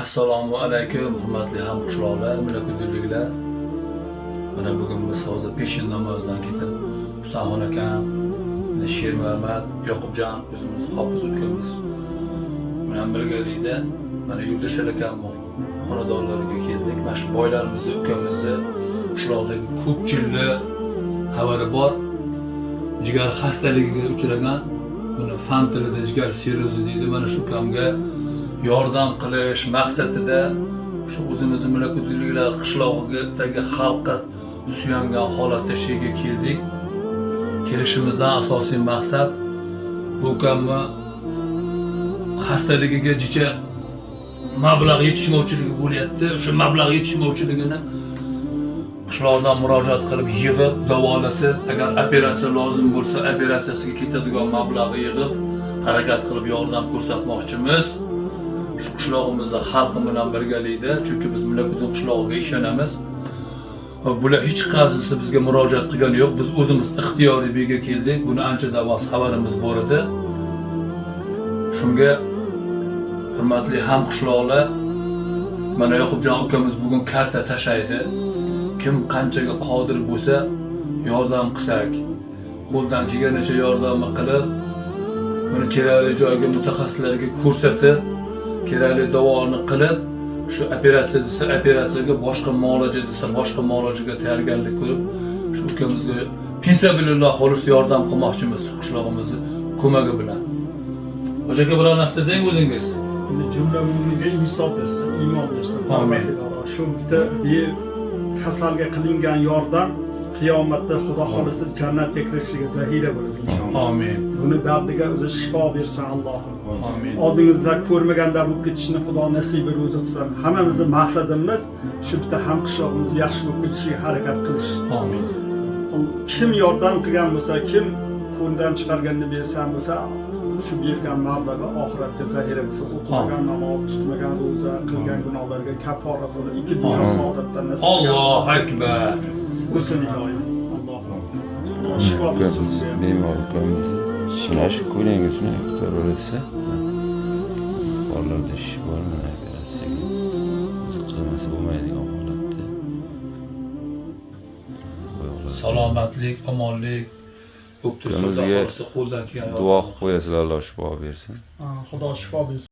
Assalomu alaykum, hurmatli hamqishloqlar, millatdorliklar. Mana bugun biz hozir peshin namozidan ketib Husanxon akam, Shermuhammad, Yoqubjon o'zimiz hofiz ukamiz bilan birgalikda mana Yo'ldashlar akamni xonadonlariga keldik. Mana shu boylarimizni, ukamizni qishloqdagi ko'pchilikni xabari bor. Jigar xastaligiga uchragan, buni fan tilida jigar sirrozi deydi. Mana shu ukamga yordam qilish maqsadida shu o'zimizni Millatdorliklar qishlog'idagi xalqqa suyangan holatda shu yerga keldik. Kelishimizdan asosiy maqsad bu ukamni xastaligiga jicha mablag' yetishmovchiligi bo'lyapti. O'sha mablag' yetishmovchiligini qishloqdan murojaat qilib yig'ib, davolatib, agar operatsiya lozim bo'lsa, operatsiyasiga ketadigan mablag'ni yig'ib, harakat qilib yordam ko'rsatmoqchimiz. Shu qishlog'imizni xalqi bilan birgalikda, chunki biz Millatdin qishlog'iga ishonamiz. Va bular hech qaysisi bizga murojaat qilgani yo'q. Biz o'zimiz ixtiyoriy bu yerga keldik. Buni ancha vaqt xabarimiz bor edi. Shunga hurmatli hamqishloqlar, mana Yoqubjon ukamiz bugun karta tashlaydi. Kim qanchaga qodir bo'lsa yordam qilsak, qo'ldan kelganicha yordamni qilib, buni kerakli joyga mutaxassislarga ko'rsatib, kerakli davoni qilib, shu operatsiya desa operatsiyaga, boshqa muolaja desa boshqa muolajaga tayyorgarlik ko'rib, shu ukamizga fisabilillah xolis yordam qilmoqchimiz qishlog'imizni ko'magi bilan. Hoji aka, biror narsa deng o'zingiz. Endi jumla mo'minga insof bersin, iymon bersin. Amin. Shu bitta bir kasalga qilingan yordam qiyomatda Xudo xolisa jannatga kirishiga zahira bo'ladi inshaalloh. Amin. Buni dardiga o'zi shifo bersin Allohim. Amin. Oldingizda ko'rmaganda bo'lib ketishini Xudo nasibi ro'zi qilsin. Hammamizni maqsadimiz shu bitta hamqishlog'imiz yaxshi bo'lib ketishiga harakat qilish. Amin. Kim yordam qilgan bo'lsa, kim qo'ldan chiqarganini bersan bo'lsa, shu bergan mablag'i oxiratga zahira bo'lsa, o'qimagan namoz, tutmagan ro'za, qilgan gunohlarga kaffora bo'lib, ikki dunyo Amin. saodatdan nasib Allohu akbar. bo'lsin iloyim. Allohim. Xudo shifo bersin. Ukamiz, bemor ukamizni mana shu ko'ylagingiz shunday ko'tarilsa, borlarda ish bor, mana operatsiyaga o'zi qilmasa bo'lmaydigan holatda. Salomatlik, omonlik bo'lib tursin, Ukamizga xohlasa qo'ldan kelgan duo qilib qo'yasizlar, Alloh shifo bersin. Xudo shifo bersin.